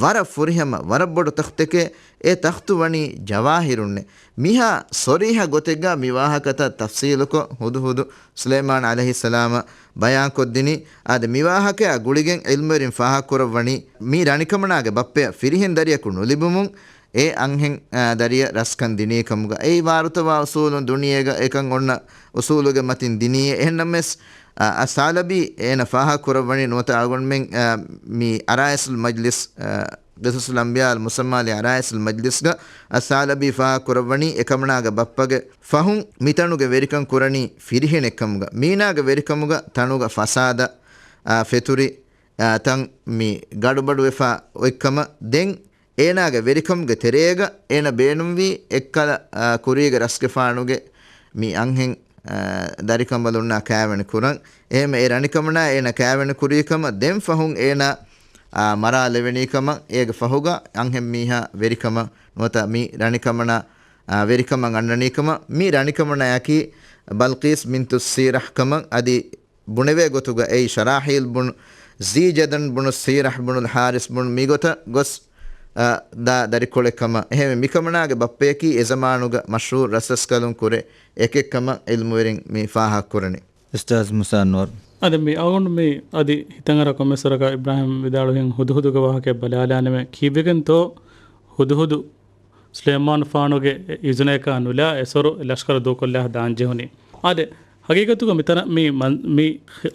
ވަރަށް ފުރިހަމަ، ވަރަށް ބޮޑު ތަޚްތެކޭ. އެ ތަޚްތު ވަނީ ޖަވާހިރުންނޭ. މިހާ ސޮރީހަ ގޮތެއްގަ މި ވާހަކަތައް ތަފްޞީލުކޮށް ހުދުހުދު ސުލައިމާން ޢަލައިހިއްސަލާމަށް ބަޔާންކޮށްދިނީ. އާދެ، މި ވާހަކަޔާ ގުޅިގެން ޢިލްމުވެރިން ފާހަގަކުރައްވަނީ، މި ރަނިކަމަނާގެ ބައްޕަޔަށް ފިރިހެން ދަރިޔަކު ނުލިބުމުން އެ އަންހެން، އާ، ދަރިޔަށް ރަސްކަން ދިނީ ކަމުގަ. އެއީ ވާރުތަވާ އުޞޫލުން ދުނިޔޭގަ އެކަން އޮންނަ އުޞޫލުގެ މަތިން ދިނީ. އެހެންނަމަވެސް، އަ، އައްސާލަބީ އޭނަ ފާހަގަކުރައްވަނީ ނުވަތަ އަޅުގަނޑުމެން، އަ، މި އަރާއިސުލް މަޖްލިސް، އަ، ޤިޞަޞުލް އަންބިޔާ އަލް މުސައްމާ ލި އަރާއިސް އަލް މަޖްލިސްގަ އައްސާލަބީ ފާހަގަކުރައްވަނީ އެކަމަނާގެ ބައްޕަގެ ފަހުން މިތަނުގެ ވެރިކަން ކުރަނީ ފިރިހެނެއްކަމުގަ، މީނާގެ ވެރިކަމުގަ ތަނުގަ ފަސާދަ، އާ، ފެތުރި، އާ، ތަން މި ގަޑުބަޑުވެފަ އޮތްކަމަށް. ދެން އޭނާގެ ވެރިކަމުގެ ތެރޭގަ އޭނަ ބޭނުންވީ އެއްކަލަ، އާ، ކުރީގެ ރަސްގެފާނުގެ މި އަންހެން، އާ، ދަރިކަނބަލުންނާ ކާވެނި ކުރަން. އެހެން އެ ރަނިކަމަނާ އޭނަ ކާވެނި ކުރީ ކަމަށް ދެން ފަހުން އޭނާ، އާ، މަރާލެވެނީ ކަމަށް އޭގެ ފަހުގަ އަންހެން މީހާ ވެރިކަމަށް ނުވަތަ މި ރަނިކަމަނާ، އާ، ވެރިކަމަށް އަންނަނީ ކަމަށް. މި ރަނިކަމަނާއަކީ ބަލްޤީސް ބިންތު ސީރަޙް ކަމަށް އަދި ބުނެވޭ ގޮތުގަ އެއީ ޝަރާޙީލް ބުނު ޒީޖަދަން ބުނު ސީރަޙް ބުނު އަލް ޙާރިސް ބުނު މިގޮތަށް ގޮސް، އަ، ދާ ދަރިކޮޅެއް ކަމަށް. އެހެންވެ، މިކަމަނާގެ ބައްޕަޔަކީ އެ ޒަމާނުގަ މަޝްހޫރު ރަސްރަސްކަލުން ކުރެ އެކެއް ކަމަށް ޢިލްމުވެރިން މި ފާހަގަކުރަނީ. އުސްތާޛް މުސާ އަންވަރު. އަދި މި އަޅުގަނޑު މި އަދި ހިތަށްއަރާ ކޮންމެސް ވަރަކަށް އިބްރާހިމް ވިދާޅުވިހެން ހުދުހުދުގެ ވާހަކައެއް ބަލާލާނަމޭ. ކީއްވެގެންތޯ ހުދުހުދު ސުލައިމާނުފާނުގެ އިޒުނަޔަކާ ނުލާ އެސޮރު ލަޝްކަރު ދޫކޮށްލާ ދާން ޖެހުނީ. އާދެ، ހަގީގަތުގަ މިތަނަށް މި މަން-، މި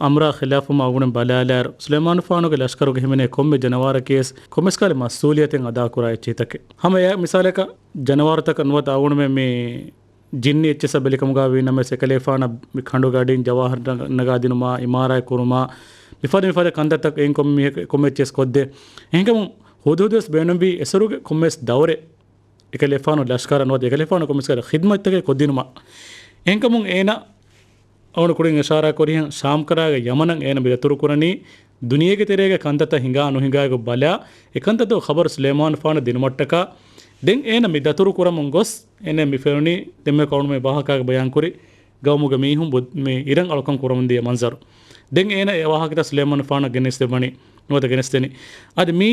އަމްރާ ޚިލާފުމަށް އަޅުގަނޑު ބަލާލާއިރު، ސުލައިމާނުފާނުގެ ލަޝްކަރުގަ ހިމެނޭ ކޮންމެ ޖަނަވާރަކީވެސް ކޮންމެސް ކަހަލަ މަސްއޫލިއްޔަތެއް އަދާކުރާ އެއްޗިހިތަކެއް. ހަމަ އެ މިސާލަކަށް ޖަނަވާރުތަކަށް ނުވަތަ އަޅުގަނޑުމެން މި ޖިންނި އެއްޗިއްސަށް ބެލިކަމުގަ ވީނަމަވެސް އެކަލޭފާނަށް މި ކަނޑުގަ އަޑިން ޖަވާހަރު ނަގ-، ނަގާދިނުމާ، އިމާރާތް ކުރުމާ، މިފަދަ މިފަދަ ކަންތައްތައް އެއިން ކޮންމެ މީހަކަށް ކޮންމެ އެއްޗެއް ކޮށްދޭ. އެހެންކަމުން ހުދުހުދުވެސް ބޭނުންވީ އެސޮރުގެ ކޮންމެސް ދައުރެއް އެކަލޭފާނު ލަޝްކަރަށް ނުވަތަ އެކަލޭފާނު ކޮންމެސް ކަހަލަ ޚިދްމަތްތަކެއް ކޮށްދިނުމަށް. އެހެންކަމުން އޭނަ އަޅުގަނޑު ކުރިން އިޝާރާ ކުރިހެން ޝާމްކަރާގެ ޔަމަނަށް އޭނަ މި ދަތުރު ކުރަނީ ދުނިޔޭގެ ތެރޭގެ ކަންތައްތައް ހިނގާ ނުހިނގާގޮތް ބަލާ، އެ ކަންތައްތައް ޚަބަރު ސުލައިމާނުފާނަށް ދިނުމަށްޓަކާ. ދެން އޭނަ މި ދަތުރު ކުރަމުން ގޮސް އޭނަ މި ފެނުނީ ދެންމެ ކައުނުމެ ވާހަކާގެ ބަޔާންކުރި ގައުމުގެ މީހުން ބު-، މި އިރަށް އަޅުކަން ކުރަމުން ދިޔަ މަންޒަރު. ދެން އޭނަ އެ ވާހަކަތައް ސުލައިމާނުފާނަށް ގެނެސްދެވަނީ ނުވަތަ ގެނެސްދެނީ. އަދި މީ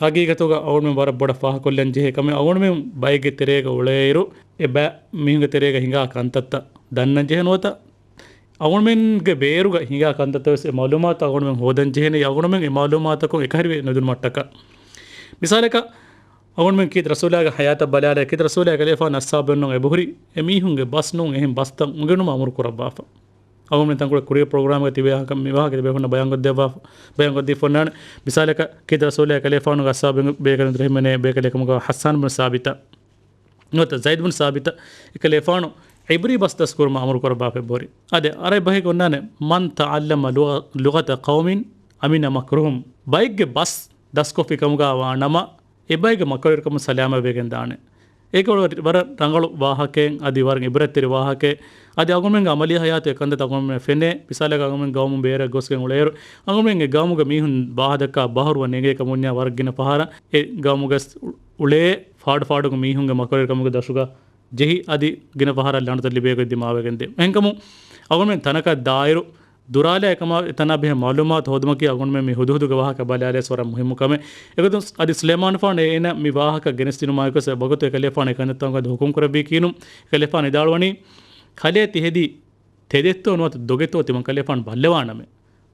ހަގީގަތުގަ އަޅުގަނޑުމެން ވަރަށް ބޮޑަށް ފާހަގަކޮށްލަން ޖެހޭ ކަމެއް. އަޅުގަނޑުމެން ބައެއްގެ ތެރޭގަ އުޅޭއިރު، އެ ބައެއް މީހުންގެ ތެރޭގަ ހިނގާ ކަންތައްތައް ދަންނަން ޖެހޭ ނުވަތަ އަޅުގަނޑުމެންގެ ބޭރުގަ ހިނގާ ކަންތައްތައް ވެސް އެ މައުލޫމާތު އަޅުގަނޑުމެން ހޯދަން ޖެހޭނެ، އަޅުގަނޑުމެން އެ މައުލޫމާތަކުން އެކަހެރިވެ ނުދިނުމަށްޓަކާ. މިސާލަކަށް، އަޅުގަނޑުމެން ކީރިތި ރަސޫލާގެ ހަޔާތަށް ބަލާލާ، ކީރިތި ރަސޫލާ އެކަލޭފާނު އަސްހާބުން އެބަހުރި އެ މީހުންގެ ބަސް ނޫން އެހެން ބަސްތައް އުނގެނުމަށް އަމުރު ކުރައްވާފަ. އަޅުގަނޑުމެން ތަންކޮޅެއް ކުރިއަށް ޕްރޮގްރާމްގަ ތިބޭ ވާހަކަ، މި ވާހަކަ ތިބޭފުޅުންނަށް ބަޔާންކޮށްދެއްވާފަ، ބަޔާންކޮށްދީފަ އޮންނާނެ. މިސާލަކަށް، ކީރިތި ރަސޫލާ އެކަލޭފާނުގެ އަސްހާބުން ބޭކަލުން ދެރަ ހިމެނޭ ބޭކަލެއް ކަމުގަ ޙައްސާން ބިން ސާބިތަށް ނުވަތަ ޒައިދް ބިން ސާބިތަށް އެކަލޭފާނު ޢިބްރީ ބަސް ދަސްކުރުމަށް އަމުރު ކުރައްވާފަ އެބަހުރި. އާދެ، ޢަރަބި ބަހެއްގަ އޮންނާނެ، "من تعلم لغ-، لغة قوم أمن مكرهم." ބައެއްގެ ބަސް ދަސްކޮށްފި ކަމުގަ ވާނަމަ، އެބައިގެ މަކަރުވެރިކަމުން ސަލާމަތްވެގެން ދާނެ. އޭގެ ވަރަށް ރަނގަޅު ވާހަކައެއް އަދި ވަރަށް އިބްރަތްތެރި ވާހަކައެއް. އަދި އަޅުގަނޑުމެންގެ އަމަލީ ހަޔާތު އެކަންތައް އަޅުގަނޑުމެން ފެނޭ. މިސާލަކަށް އަޅުގަނޑުމެން ގައުމު ބޭރަށް ގޮސްގެން އުޅޭއިރު، އަޅުގަނޑުމެން އެ ގައުމުގެ މީހުން ވާހަކަ ދައްކާ ބަހަރުވަން އެނގޭ ކަމުންޏާ ވަރަށް ގިނަ ފަހަރަށް އެ ގައުމުގަ އުޅޭ ފާޑު ފާޑުގެ މީހުންގެ މަކަރުވެރިކަމުގެ ދަށުގަ ޖެހި އަދި ގިނަ ފަހަރަށް ލަނޑުތައް ލިބޭ ގޮތް ދިމާވެގެން ދޭ. އެހެންކަމުން އަޅުގަނޑުމެން ތަނަކަށް ދާއިރު، ދުރާލާ އެކަމާ އެތަނާ ބެހޭ މައުލޫމާތު ހޯދުމަކީ އަޅުގަނޑުމެން މި ހުދުހުދުގެ ވާހަކަ ބަލާލިޔަސް ވަރަށް މުހިއްމު ކަމެއް. އެގޮތުން އަދި ސުލައިމާނުފާނު އޭނަ މި ވާހަކަ ގެނެސްދިނުމާއެކު ވެސް އެ ވަގުތު އެކަލޭފާނު އެކަންތައްތަކުން އަދި ހުކުމް ކުރެއްވީ ކީނު، އެކަލޭފާނު ވިދާޅުވަނީ، ކަލޭ ތިހެދީ ތެދެއްތޯ ނުވަތަ ދޮގެތޯ ތިމަން ކަލޭފާނު ބައްލަވާނަމޭ.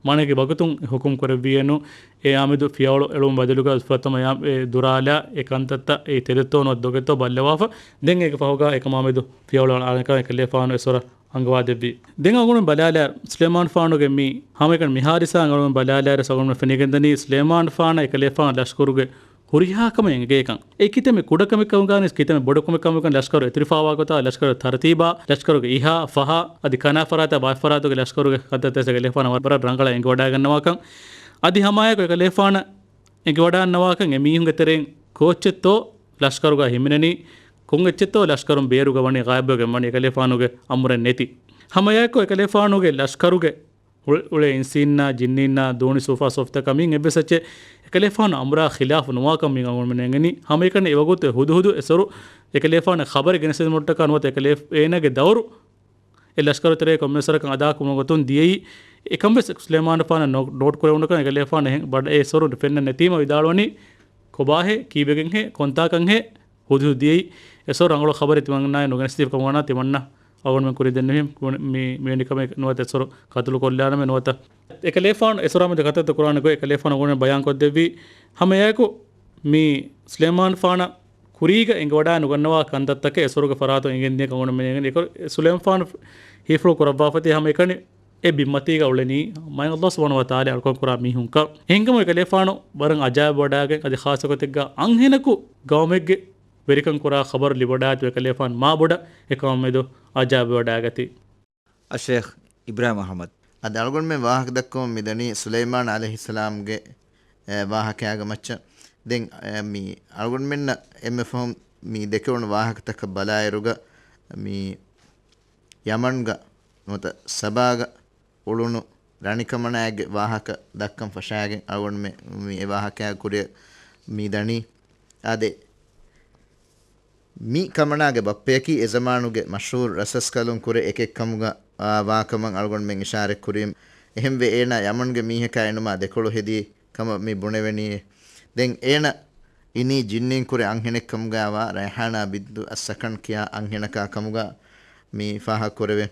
މާނައެކީ ވަގުތުން ހުކުމް ކުރެއްވިއެއްނު، އެއާމެދު ފިޔަވަޅު އެޅުމުގެ ބަދަލުގަ ފުރަތަމަ އެ ދުރާލާ އެ ކަންތައްތައް އެ ތެދެއްތޯ ނުވަތަ ދޮގެތޯ ބައްލަވާފަ. ދެން އޭގެ ފަހުގަ އެކަމާމެދު ފިޔަވަޅު އަޅާނެކަމަށް އެކަލޭފާނު އެސޮރަށް އަންގަވާދެއްވި. ދެން އަޅުގަނޑު ބަލާލާ ސުލައިމާން ފާނުގެ މި ހަމައެކަނި މި ހާދިސާ އަޅުގަނޑު ބަލާލާ އަޅުގަނޑު ފެނިގެންދަނީ ސުލައިމާން ފާނަށް އެކަލޭފާނު ލަޝްކަރުގެ ހުރިހާ ކަމެއް އެނގޭކަން. އެ ކިތަންމެ ކުޑަކަމެއް ކަމުގައި ކިތަންމެ ބޮޑުކަމެއް ކަމުގައި ލަޝްކަރު އެތުރިފާވާ ގޮތާ ލަޝްކަރު ތަރުތީބާ ލަޝްކަރުގެ އިހާ ފަހާ އަދި ކަނާ ފަރާތާ ބާއްވާ ފަރާތުގެ ލަޝްކަރުގެ ކަންތައްތައް އެކަލޭފާނަށް ވަރަށް ރަނގަޅަށް އެނގިވަޑައިގަންނަވާކަން. އަދި ހަމައެކު އެކަލޭފާނަށް އެނގިވަޑައިގަންނަވާކަން އެ މީހުންގެ ތެރެއިން ކޯއްޗެއްތޯ ލަޝްކަރުގަ ހިމެނެނީ، ކޮންއެއްޗެއްތޯ ލަޝްކަރުން ބޭރުގަ ވަނީ ޣާއިބުވެގެން ވަނީ އެކަލޭފާނުގެ އަމުރެއް ނެތި. ހަމައެކު އެކަލޭފާނުގެ ލަޝްކަރުގެ އުޅެ، އުޅޭ އިންސީންނާ، ޖިންނީންނާ، ދޯނި ސޫފާ ސޯފްތަކާ މިއިން އެއްވެސް އެއްޗެއް އެކަލޭފާނު އަމުރާ ޚިލާފު ނުވާކަން މި އަޅުގަނޑުމެން އެނގެނީ. ހަމައެކަނި އެވަގުތު ހުދުހުދު އެސޮރު އެކަލޭފާނު ޚަބަރެއް ގެނެސްދިނުމަށްޓަކާ ނުވަތަ އެކަލޭ، އޭނާގެ ދައުރު އެ ލަޝްކަރު ތެރޭ ކޮންމެސް ވަރަކަށް އަދާކުރުމުގެ ގޮތުން ދިޔައީ. އެކަންވެސް ސުލައިމާނު ފާނަށް ނޯ، ނޯޓް ކުރެވުނުކަން އެކަލޭފާނު އެހެން ބަޑަ އެ ސޮރު ފެންނަ ނެތީމަ ވިދާޅުވަނީ ކޮބާހޭ، ކީއްވެގެންހޭ، ކޮންތާކަންހޭ، ހުދުހުދު ދިޔައީ. އެ ސޮރު ރަނގަޅު ޚަބަރެއް ތިމަންނާއެއް ނުގެނެސްދީފަ ކަމަށް ވަނީ ތިމަންނަ އަޅުގަނޑުމެން ކުރި ދެންނެވި މި، މިވެނި ކަމެއް ނުވަތަ އެ ސޮރު ކަތުލު ކޮށްލާނަމޭ ނުވަތަ. އެކަލޭފާނު އެ ސޮރާމެދު ކަތައްތައް ކުރާނެ ގޮތް އެކަލޭފާނު އަޅުގަނޑު ބަޔާން ކޮށްދެއްވީ. ހަމައެއާއެކު މި ސުލައިމާން ފާނަށް ކުރީގަ އެނގިވަޑައި ނުގަންނަވާ ކަންތައްތަކެއް އެ ސޮރުގެ ފަރާތުން އެނގެންދިޔަ ކަމަށް މި އެނގެނީ. އެކަ، ސުލައިމާން ފާނު ހީފުޅު ކުރައްވާފަތި ހަމައެކަނި އެ ބިންމަތީގަ އުޅެނީ މާތް ﷲ ސުބްޙާނަހޫ ވަތަޢާލާ އަޅުކަން ކުރާ މީހުންކަން. އެހެންކަމުން އެކަލޭފާނު ވަރަށް އަޖާއިބުވެވަޑައިގެން އަދި ޚާއްޞަކޮށް ތިއްގާ އަންހެނަކު ގައުމެއްގެ ވެރިކަން ކުރާ ޚަބަރު ލިބިވަޑައިގަތީ އެކަލޭފާނު މާ ބޮޑަށް އެ ޤައުމުމެދު އަޖާއިބުވެވަޑައިގަތީ. އައްޝައިޚް އިބްރާހިމް އަޙްމަދު. އަދި އަޅުގަނޑުމެން ވާހަކަ ދައްކަމުން މިދަނީ ސުލައިމާން ޢަލައިހިއްސަލާމްގެ، އެ، ވާހަކައިގެ މައްޗަށް. ދެން، އެ، މި އަޅުގަނޑުމެންނަށް އެންމެ ފަހުން މި ދެކެވުނު ވާހަކަތަކަށް ބަލާއިރުގަ، މި ޔަމަންގަ ނުވަތަ ސަބާގަ އުޅުނު ރަނިކަމަނާއެއްގެ ވާހަކަ ދައްކަން ފަށާގެން އަޅުގަނޑުމެން މި އެ ވާހަކައިގެ ކުރިއަށް މި ދަނީ. އާދެ، މި ކަމަނާގެ ބައްޕަޔަކީ އެ ޒަމާނުގެ މަޝްހޫރު ރަސަސްކަލުން ކުރެ އެކެއް ކަމުގަ، އާ، ވާކަމަށް އަޅުގަނޑުމެން އިޝާރަތް ކުރީމު. އެހެންވެ، އޭނާ ޔަމަންގެ މީހަކާ އެނުމާ ދެކޮޅު ހެދީ ކަމަށް މި ބުނެވެނީ. ދެން އޭނަ އިނީ ޖިންނީން ކުރެ އަންހެނެއް ކަމުގައިވާ ރައިޙާނާ ބިންތު އައްސަކަން ކިޔާ އަންހެނަކާ ކަމުގަ މި ފާހަގަ ކުރެވޭ.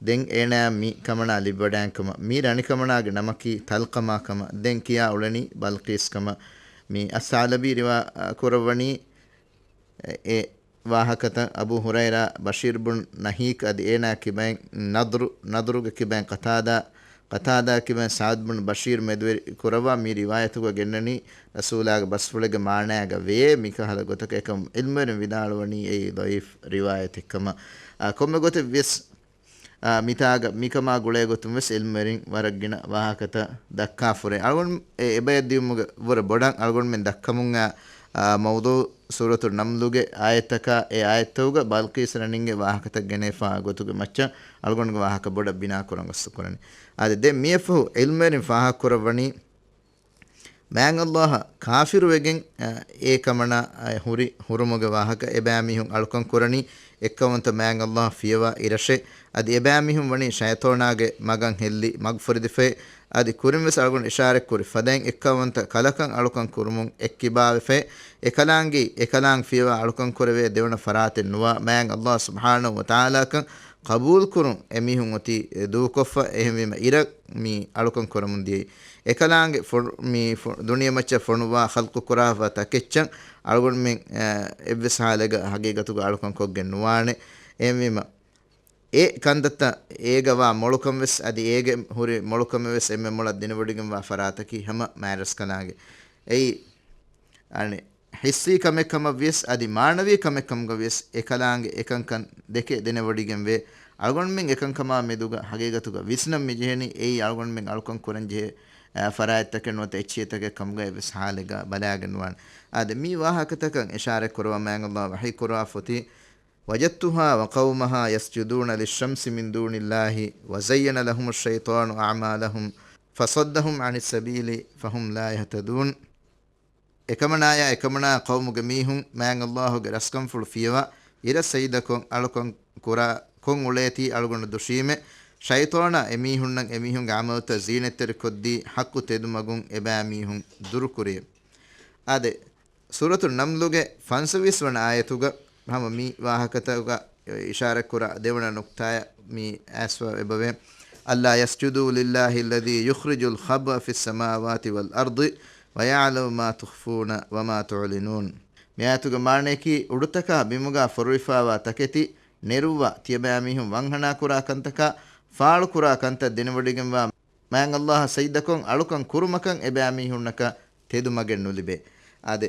ދެން އޭނާ މި ކަމަނާ ލިބިވަޑައިން ކަމަށް. މި ރަނިކަމަނާގެ ނަމަކީ ތަލްޤަމާ ކަމަށް. ދެން ކިޔާ އުޅެނީ ބަލްޤީސް ކަމަށް. މި އައްސަޢުލަބީ ރިވާ، އަ، ކުރައްވަނީ އެ ވާހަކަތައް އަބޫ ހުރައިރާ، ބަޝީރް ބުން ނަހީކް އަދި އޭނާ ކިބައިން ނަޟްރު، ނަޟްރުގެ ކިބައިން ޤަތާދާ، ޤަތާދާ ކިބައިން ސަޢުދް ބުން ބަޝީރް މެދުވެރި ކުރައްވާ މި ރިވާޔަތުގަ ގެންނަނީ ރަސޫލާގެ ބަސްފުޅެއްގެ މާނައިގަ ވޭ މިކަހަލަ ގޮތަކަށް. އެކަމް ޢިލްމުވެރިން ވިދާޅުވަނީ އެއީ ޟަޢީފް ރިވާޔަތެއް ކަމަށް. އާ، ކޮންމެ ގޮތެއް ވިޔަސް، އާ، މިތާގަ މިކަމާ ގުޅޭ ގޮތުން ވެސް ޢިލްމުވެރިން ވަރަށް ގިނަ ވާހަކަތައް ދައްކާފަ ހުރޭ. އަޅުގަނޑު އެ އެބަޔަށް ދިޔުމުގެ ވުރެ ބޮޑަށް އަޅުގަނޑުމެން ދައްކަމުން އައި، އާ، މައުޟޫޢު ސޫރަތު ނަމްލުގެ އާޔަތަކާ އެ އާޔަތްތަކުގަ ބަލްޤީސް ރަނިންގެ ވާހަކަތައް ގެނެފާ ގޮތުގެ މައްޗަށް އަޅުގަނޑުގެ ވާހަކަ ބޮޑަށް ބިނާކުރަން ގޮސް ކުރަނީ. އާދެ، ދެން މިއަށްފަހު ޢިލްމުވެރިން ފާހަގަކުރައްވަނީ، މާތް ﷲ އަށް ކާފިރުވެގެން، އަ، އެ ކަމަނާ، އަ، ހުރި ހުރުމުގެ ވާހަކަ. އެބައިމީހުން އަޅުކަން ކުރަނީ އެއްކައުވަންތަ މާތް ﷲ ފިޔަވާ އިރަށެއް. އަދި އެބައިމީހުން ވަނީ ޝައިޠާނާގެ މަގަށް ހެއްލި މަގުފުރިދިފައި. އަދި ކުރިންވެސް އަޅުގަނޑު އިޝާރަތްކުރި ފަދައިން އެއްކައުވަންތަ ކަލަކަށް އަޅުކަން ކުރުމުން އެއްކިބާވެފައި. އެކަލާނގެ، އެކަލާނގެ ފިޔަވާ އަޅުކަން ކުރެވޭ ދެވަނަ ފަރާތެއް ނުވާ މާތް ﷲ ސުބްޙާނަހޫ ވަތަޢާލާކަން ޤަބޫލުކުރުން އެމީހުން އޮތީ ދޫކޮށްފަ. އެހެންވީމަ އިރަށް މި އަޅުކަން ކުރަމުން ދިޔައީ. އެކަލާނގެ ފޮ-، މި ފޮ-، ދުނިޔެމައްޗަށް ފޮނުއްވާ ޚަލްޤު ކުރާފަ ތަކެއްޗަށް އަޅުގަނޑުމެން، އަ، އެއްވެސް ހާލެއްގަ ހަގީގަތުގަ އަޅުކަން ކޮށްގެން ނުވާނެ. އެހެންވީމަ އެ ކަންތައްތައް އޭގަ ވާ މޮޅުކަން ވެސް އަދި އޭގެ ހުރި މޮޅުކަމެއް ވެސް އެންމެ މޮޅަށް ދެނެވޮޑިގެންވާ ފަރާތަކީ ހަމަ މާތްރަސްކަލާނގެ. އެއީ، އަނެއް، ޙިއްސީ ކަމެއް ކަމަށް ވިޔަސް އަދި މާނަވީ ކަމެއް ކަމުގަ ވިޔަސް އެކަލާނގެ އެކަންކަން ދެކެ ދެނެވޮޑިގެންވޭ. އަޅުގަނޑުމެން އެކަންކަމާ މެދުގަ ހަގީގަތުގަ ވިސްނަން މިޖެހެނީ އެއީ އަޅުގަނޑުމެން އަޅުކަން ކުރަންޖެހޭ، އަ، ފަރާތްތަކެއް ނުވަތަ އެއްޗިހިތަކެއް ކަމުގަ އެއްވެސް ހާލެއްގަ ބަލާގެން ނުވާނެ. އާދެ، މި ވާހަކަތަކަށް އިޝާރަތް ކުރައްވާ މާތް ﷲ ވަޙީ ކުރައްވާ ފޮތީ، وجدتها وقومها يسجدون للشمس من دون الله وزين لهم الشيطان أعمالهم فصدهم عن السبيل فهم لا يهتدون. އެކަމަނާޔާ އެކަމަނާ ޤައުމުގެ މީހުން މާތް ﷲ ގެ ރަސްކަންފުޅު ފިޔަވާ، އިރަށް ސަޖިދަކޮށް އަޅުކަން ކުރާ، ކޮށް އުޅޭތީ އަޅުގަނޑު ދުށީމެ، ޝައިޠާނާ އެމީހުންނަށް އެމީހުންގެ ޢަމަލުތައް ޒީނަތްތެރިކޮށްދީ، ޙައްޤު ތެދުމަގުން އެބައިމީހުން ދުރުކުރިއެވެ. އާދެ، ސޫރަތު ނަމްލުގެ ފަންސަވީސް ވަނަ އާޔަތުގަ ހަމަ މި ވާހަކަތަކުގަ އިޝާރަތްކުރާ ދެވަނަ ނުކްތާއަށް މި އައިސްފަ އެބަވޭ. ألا يسجدوا لله الذي يخرج الخبء في السماوات والأرض ويعلم ما تخفون وما تعلنون. މި އާޔަތުގެ މާނަޔަކީ، އުޑުތަކާ ބިމުގާ ފޮރުވިފާވާ ތަކެތި ނެރުއްވާ ތިޔަބައިމީހުން ވަންހަނާކުރާ ކަންތަކާ، ފާޅުކުރާ ކަންތައް ދެނެވޮޑިގެންވާ މާތް ﷲ އަށް ސަޖްދަކޮށް އަޅުކަން ކުރުމަކަށް އެބައިމީހުންނަކަށް ތެދުމަގެއް ނުލިބޭ. އާދެ،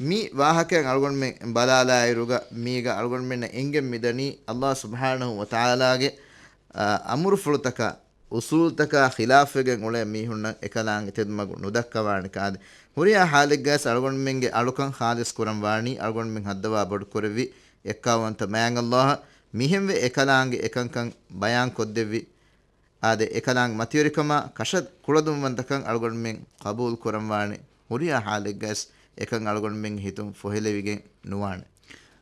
މި ވާހަކައިން އަޅުގަނޑުމެން ބަލާލާއިރުގަ މީގަ އަޅުގަނޑުމެންނަށް އެނގެން މިދަނީ ﷲ ސުބްޙާނަހޫ ވަތަޢާލާގެ، އާ، އަމުރުފުޅުތަކާ، އުޞޫލުތަކާ ޚިލާފްވެގެން އުޅޭ މީހުންނަށް އެކަލާނގެ ތެދުމަގު ނުދައްކަވާނެ ކަމަށް. އާދެ، ހުރިހާ ޙާލެއްގައިސް އަޅުގަނޑުމެންގެ އަޅުކަން ޚާލިޞް ކުރަން ވާނީ އަޅުގަނޑުމެން ހައްދަވާ ބޮޑުކުރެއްވި އެއްކާވަންތަ މާތް ﷲ އަށް މިހެންވެ އެކަލާނގެ އެކަންކަން ބަޔާން ކޮށްދެއްވި. އާދެ، އެކަލާނގެ މަތިވެރިކަމާ ކަށަ ކުޅަދުންވަންތަކަން އަޅުގަނޑުމެން ޤަބޫލު ކުރަން ވާނެ. ހުރިހާ ޙާލެއްގައިސް އެކަން އަޅުގަނޑުމެންގެ ހިތުން ފޮހެލެވިގެން ނުވާނެ.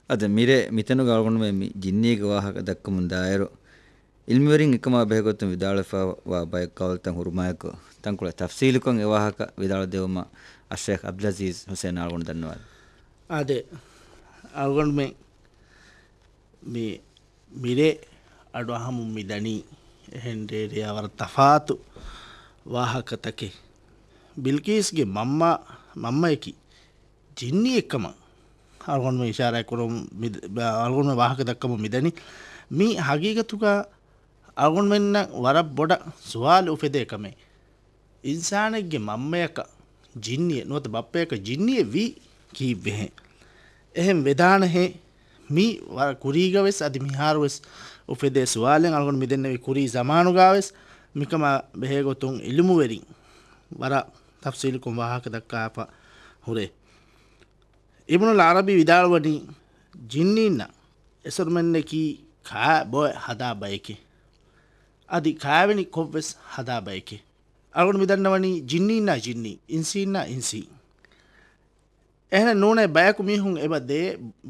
އަދި މިރޭ މިތަނުގަ އަޅުގަނޑުމެން މި ޖިންނީގެ ވާހަކަ ދައްކަމުން ދާއިރު، ޢިލްމުވެރިން އެކަމާ ބެހޭގޮތުން ވިދާޅުވެފައިވާ ބައެއް ޤައުލުތައް ހުރުމާއެކު، ތަންކޮޅެއް ތަފްޞީލުކޮށް އެ ވާހަކަ ވިދާޅުދެއްވުމަށް އައްޝައިޚް ޢަބްދުލްޢަޒީޒް ޙުސައިން އަޅުގަނޑު ދަންނަވާލި. އާދެ، އަޅުގަނޑުމެން މި މިރޭ އަޑުއަހަމުން މިދަނީ އެހެން ރޭރެޔާ ވަރަށް ތަފާތު ވާހަކަތަކެއް. ބިލްޤީސްގެ މަންމަ، މަންމަޔަކީ ޖިންނީއެއްކަމަށް އަޅުގަނޑުމެން އިޝާރާތް ކުރަމުން މި-، އަޅުގަނޑުމެން ވާހަކަ ދައްކަމުން މިދަނީ. މީ ހަގީގަތުގަ އަޅުގަނޑުމެންނަށް ވަރަށް ބޮޑަށް ސުވާލު އުފެދޭ ކަމެއް. އިންސާނެއްގެ މަންމަޔަކަށް ޖިންނިއެއް ނުވަތަ ބައްޕަޔަކަށް ޖިންނިއެއް ވީ ކީއްވެހޭ؟ އެހެން ވެދާނެހޭ. މި ވަރަށް ކުރީގަ ވެސް އަދި މިހާރު ވެސް އުފެދޭ ސުވާލެއް. އަޅުގަނޑު މިދެންނެވި ކުރީ ޒަމާނުގަ ވެސް މިކަމާ ބެހޭގޮތުން ޢިލްމުވެރިން ވަރަށް ތަފްޞީލުކޮށް ވާހަކަ ދައްކާފަ ހުރޭ. އިބްނުލް ޢަރަބީ ވިދާޅުވަނީ، ޖިންނީންނަށް އެސޮރުމެންނަކީ ކާ ބޮއެ ހަދާ ބައެކޭ. އަދި ކާވެނި ކޮށްވެސް ހަދާ ބައެކޭ. އަޅުގަނޑު މިދަންނަވަނީ ޖިންނީންނާ ޖިންނީ، އިންސީންނާ އިންސީ. އެހެނެއް ނޫނޭ، ބަޔަކު މީހުން އެބަ ދޭ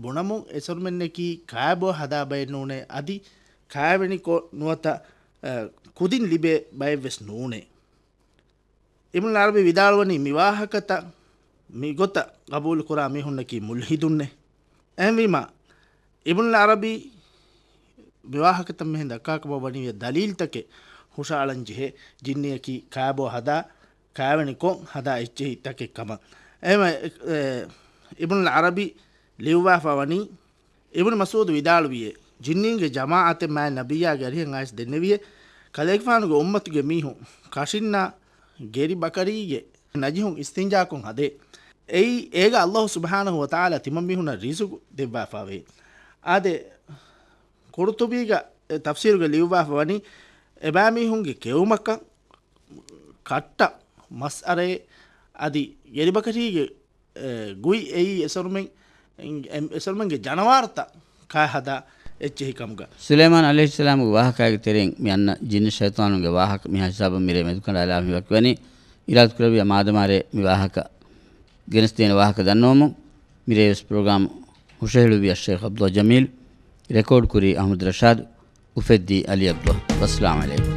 ބުނަމުން އެސޮރުމެންނަކީ ކާބޯ ހަދާ ބައެއް ނޫނޭ، އަދި ކާވެނިކޮށް ނުވަތަ، އަ، ކުދިން ލިބޭ ބައެއްވެސް ނޫނޭ. އިބްނުލް ޢަރަބީ ވިދާޅުވަނީ މި ވާހަކަތައް މިގޮތަށް ގަބޫލުކުރާ މީހުންނަކީ މުލްޙިދުންނޭ. އެހެންވީމާ، އިބްނުލް ޢަރަބީ މިވާހަކަތައް މިހެން ދައްކާކަމަށް ވަނީ ދަލީލްތަކެއް ހުށައަޅަން ޖެހޭ، ޖިންނިއަކީ ކާބޯ ހަދާ، ކާވެނި ކޮށް ހަދާ އެއްޗެހި ތަކެއް ކަމަށް. އެހެންވެ، އެ، އިބްނުލް ޢަރަބީ ލިޔުއްވާފަ ވަނީ، އިބްނު މަސްޢޫދު ވިދާޅުވިއޭ، ޖިންނީންގެ ޖަމާޢަތެއް މާތް ނަބިއްޔާގެ އަރިހަށް އައިސް ދެންނެވިއޭ، ކަލޭގެފާނުގެ އުއްމަތުގެ މީހުން ކަށިންނާ ގެރި ބަކަރީގެ ނަޖިހުން އިސްތިންޖާކޮށް ހަދޭ. އެއީ އޭގަ ﷲ ސުބްޙާނަހޫ ވަތަޢާލާ ތިމަންމީހުނަށް ރިޒުގު ދެއްވާފަވޭ. އާދެ، ޤުރުޠުބީގަ ތަފްސީރުގަ ލިޔުއްވާފަ ވަނީ، އެބައިމީހުންގެ ކެއުމަކަށް ކައްޓަށް މަސް އަރައޭ، އަދި ގެރިބަކަރީގެ، އެ، ގުއި އެއީ އެސޮރުމެން، އެ، އެސޮރުމެންގެ ޖަނަވާރުތައް ކާ ހަދާ އެއްޗެހި ކަމުގަ. ސުލައިމާން ޢަލައިހިއްސަލާމުގެ ވާހަކާގެ ތެރެއިން މި އަންނަ ޖިންނި ޝައިޠާނުންގެ ވާހަކަ މިހާ ހިސާބަށް މިރޭ މެދުކަނޑާލާ މި ވަކިވަނީ. އިރާދަކުރެއްވިޔާ މާދަމާރޭ މި ވާހަކަ ގެނެސްދޭނެ ވާހަކަ ދަންނަވަމުން. މިރޭވެސް ޕްރޮގްރާމް ހުށަހެޅުއްވި އައްޝައިޚް ޢަބްދުﷲ ޖަމީލް، ރެކޯޑް ކުރީ އަޙްމަދު ރަޝާދު، އުފެއްދީ ޢަލީ ޢަބްދުﷲ. ވައްސަލާމް ޢަލައިކުމް.